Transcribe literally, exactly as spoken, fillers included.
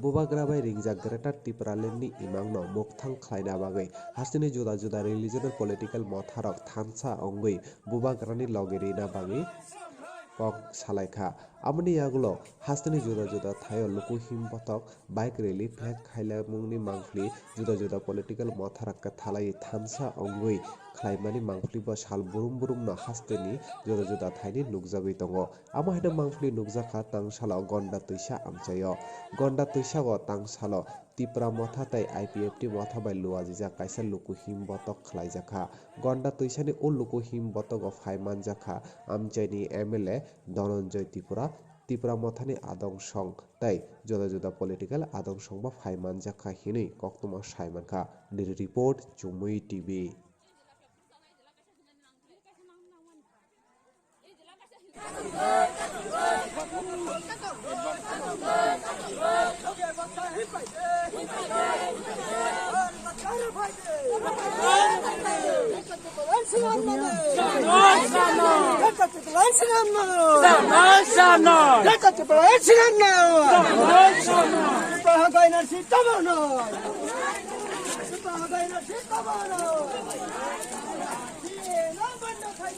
Bubagra bai ringjak Greater Tipraland ni imang no mukthang khlaina bagwi hasteni juda juda religion political motha rok thansa wngwi bubagra ni logi rina bagwi kok salaikha. Aboni yagulo hasteni juda juda thaio luku him botok, bike rally, flag khailamungni mangpli, juda juda political motha rok kwthalai thansa wngwi khlaimani mangpli bo sal brum brum no hasteni juda juda thaini nukjagwi tongo. Amo haino mangpli nukjakha tangsalo Gonda twisa amchaio. Gonda twisago tangsalo Tipra motha tei I P F T motha bai luajijak kaisa luku him botok khlaijakha. Gonda twisani o luku him botogo phai manjakha amchaini M L A Dhananjay Tripura, Tipra mothani adong song tei juda juda political adong songbo phai manjakha hinwi koktwma sai mankha. Bureau Report, Chumui T V.